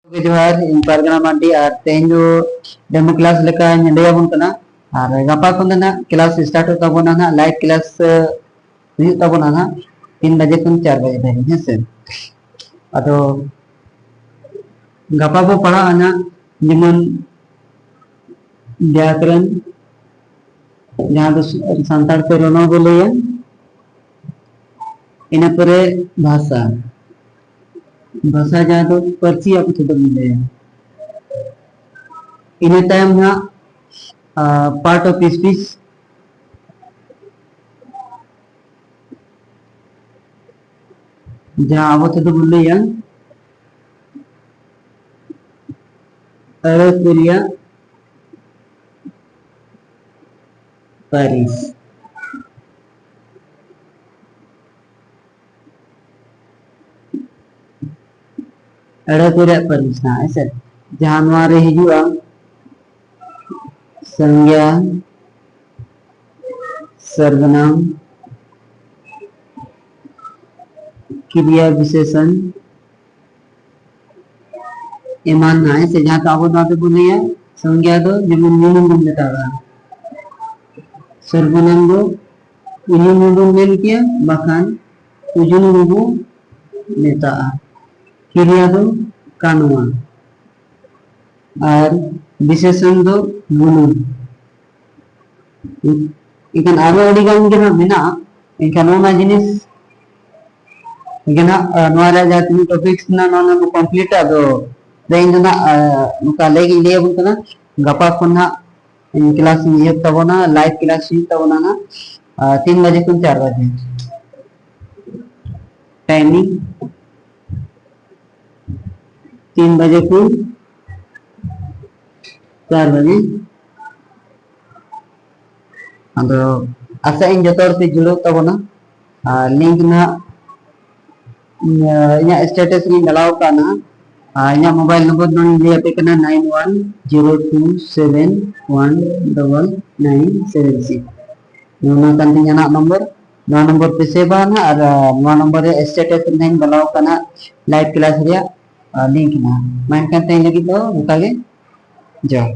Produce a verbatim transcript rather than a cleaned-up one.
ᱜᱚᱢᱠᱮ ᱡᱚᱦᱟᱨ, ᱤᱧ ᱯᱟᱨᱜᱟᱱᱟ ᱢᱟᱨᱰᱤ, ᱟᱨ ᱛᱮᱦᱮᱧ ᱫᱚ demo class ᱞᱮᱠᱟᱧ ᱞᱟᱹᱭ ᱟᱵᱚᱱ ᱠᱟᱱᱟ᱾ ᱟᱨ ᱜᱟᱯᱟ ᱠᱷᱚᱱ ᱫᱚ ᱱᱟᱜ class start ᱦᱩᱭᱩᱜ ᱛᱟᱵᱚᱱᱟ ᱱᱟᱜ, live class, ᱮ, ᱦᱩᱭᱩᱜ ᱛᱟᱵᱚᱱᱟ ᱱᱟᱜ ᱛᱤᱱ ᱵᱟᱡᱮ ᱠᱷᱚᱱ ᱪᱟᱨ ᱵᱟᱡᱮ ᱫᱷᱟᱹᱵᱤᱡ, ᱦᱮᱸ ᱥᱮ᱾ ᱟᱫᱚ ᱜᱟᱯᱟ ᱵᱚ ᱯᱟᱲᱦᱟᱜᱼᱟ ᱱᱟᱜ ᱡᱮᱢᱚᱱ ᱵᱮᱭᱟᱠᱚᱨᱚᱱ, ᱡᱟᱦᱟᱸ ᱫᱚ ᱥᱟᱱᱛᱟᱲ ᱛᱮ ᱨᱚᱱᱚᱲ ᱵᱚ ᱞᱟᱹᱭᱟ, ᱤᱱᱟᱹ ᱯᱚᱨᱮ ᱵᱷᱟᱥᱟ, ᱵᱷᱟᱥᱟ ᱡᱟᱦᱟᱸ ᱫᱚ ᱯᱟᱹᱨᱥᱤ ᱟᱵᱚ ᱛᱮᱫᱚ ᱵᱚᱱ ᱞᱟᱹᱭᱟ᱾ ᱤᱱᱟᱹ ᱛᱟᱭᱚᱢ ᱦᱟᱸᱜ, ᱟ, part of speech, ᱡᱟᱦᱟᱸ ᱟᱵᱚ ᱛᱮᱫᱚ ᱵᱚᱱ ᱞᱟᱹᱭᱟ ᱟᱹᱲᱟᱹ ᱠᱚ ᱨᱮᱭᱟᱜ ᱯᱟᱹᱨᱤᱥ᱾ ᱟᱹᱲᱟᱹ ᱠᱚ ᱨᱮᱭᱟᱜ ᱯᱟᱹᱨᱤᱥ ᱱᱟᱜ, ᱦᱮᱸ ᱥᱮ? ᱡᱟᱦᱟᱸ ᱱᱚᱣᱟ ᱨᱮ ᱦᱤᱡᱩᱜᱼᱟ, ᱥᱚᱝᱜᱮ, ᱥᱚᱨᱵᱚᱱᱟᱢ, ᱠᱨᱤᱭᱟ ᱵᱤᱥᱮᱥᱚᱱ ᱮᱢᱟᱱ ᱱᱟᱜ, ᱦᱮᱸ ᱥᱮ? ᱡᱟᱦᱟᱸ ᱫᱚ ᱟᱵᱚ ᱱᱚᱣᱟ ᱫᱚᱵᱚᱱ ᱞᱟᱹᱭᱟ, ᱥᱚᱝᱜᱮ ᱫᱚ ᱡᱮᱢᱚᱱ ᱧᱩᱢ ᱵᱚᱱ ᱢᱮᱛᱟᱜᱼᱟ, ᱥᱚᱨᱵᱚᱱᱟᱢ ᱫᱚ ᱩᱭᱩᱝ ᱦᱚᱸᱵᱚᱱ ᱢᱮᱱ ᱠᱮᱭᱟ, ᱵᱟᱠᱷᱟᱱ ᱩᱡᱩᱝ ᱦᱚᱸᱵᱚᱱ ᱢᱮᱛᱟᱜᱼᱟ᱾ ᱠᱨᱤᱭᱟ ᱫᱚ ᱠᱟᱱᱣᱟ ᱟᱨ ᱵᱤᱥᱮᱥᱚᱱ ᱫᱚ ᱵᱩᱞᱩᱝ᱾ ᱮᱱᱠᱷᱟᱱ ᱟᱨᱚ ᱟᱹᱰᱤ ᱜᱟᱱ ᱜᱮ ᱦᱟᱸᱜ ᱢᱮᱱᱟᱜᱼᱟ, ᱮᱱᱠᱷᱟᱱ ᱚᱱᱟ ᱡᱤᱱᱤᱥ ᱜᱮ ᱱᱟᱜ, ᱟ, ᱱᱚᱣᱟ ᱨᱮᱭᱟᱜ ᱡᱟᱦᱟᱸ ᱛᱤᱱᱟᱹᱜ topics ᱢᱮᱱᱟᱜᱼᱟ, ᱱᱚᱣᱟ ᱱᱟᱜ ᱵᱚ complete ᱟ᱾ ᱟᱫᱚ ᱛᱮᱦᱮᱧ ᱫᱚ ᱱᱟᱜ, ᱟ, ᱱᱚᱝᱠᱟ ᱞᱟᱹᱭ ᱜᱤᱧ ᱞᱟᱹᱭ ᱟᱵᱚᱱ ᱠᱟᱱᱟ, ᱜᱟᱯᱟ ᱠᱷᱚᱱ ᱱᱟᱜ ᱤᱧ class ᱤᱧ ᱮᱦᱚᱵ ᱛᱟᱵᱚᱱᱟ, live class ᱦᱩᱭᱩᱜ ᱛᱟᱵᱚᱱᱟ ᱱᱟᱜ, ᱟ, ᱛᱤᱱ ᱵᱟᱡᱮ ᱠᱷᱚᱱ ᱪᱟᱨ ᱵᱟᱡᱮ᱾ Timing ᱛᱤᱱ ᱵᱟᱡᱮ ᱠᱷᱚᱱ ᱪᱟᱨ ᱵᱟᱡᱮ᱾ ᱟᱫᱚ ᱟᱥᱟᱜ ᱟᱹᱧ ᱡᱚᱛᱚ ᱦᱚᱲ ᱯᱮ ᱡᱩᱲᱟᱹᱣ ᱛᱟᱵᱚᱱᱟ᱾ ᱟᱨ link ᱱᱟᱦᱟᱜ, ᱤᱧ, ᱤᱧᱟᱹᱜ status ᱨᱤᱧ ᱰᱟᱞᱟᱣ ᱠᱟᱜᱼᱟ ᱱᱟᱦᱟᱜ᱾ ᱟᱨ ᱤᱧᱟᱹᱜ mobile number ᱱᱚᱰᱮᱧ ᱞᱟᱹᱭ ᱟᱯᱮ ᱠᱟᱱᱟ, nine one zero two seven one double nine seven six᱾ ᱱᱚᱣᱟ ᱠᱟᱱ ᱛᱤᱧᱟ ᱱᱟᱦᱟᱜ number᱾ ᱱᱚᱣᱟ number ᱯᱮ save ᱟ ᱱᱟᱦᱟᱜ, ᱟᱨ, ᱟᱨ ᱱᱚᱣᱟ number ᱨᱮ status ᱨᱮ ᱱᱟᱦᱟᱜ ᱤᱧ ᱰᱟᱞᱟᱣ ᱠᱟᱜᱼᱟ ᱱᱟᱦᱟᱜ live class ᱨᱮᱭᱟᱜ᱾ ᱞᱤᱝᱠ ᱮᱱᱟ᱾ ᱢᱟ ᱮᱱᱠᱷᱟᱱ ᱛᱮᱦᱮᱧ ᱞᱟᱹᱜᱤᱫ ᱫᱚ ᱱᱚᱝᱠᱟ ᱜᱮ, ᱡᱚᱦᱟᱨ᱾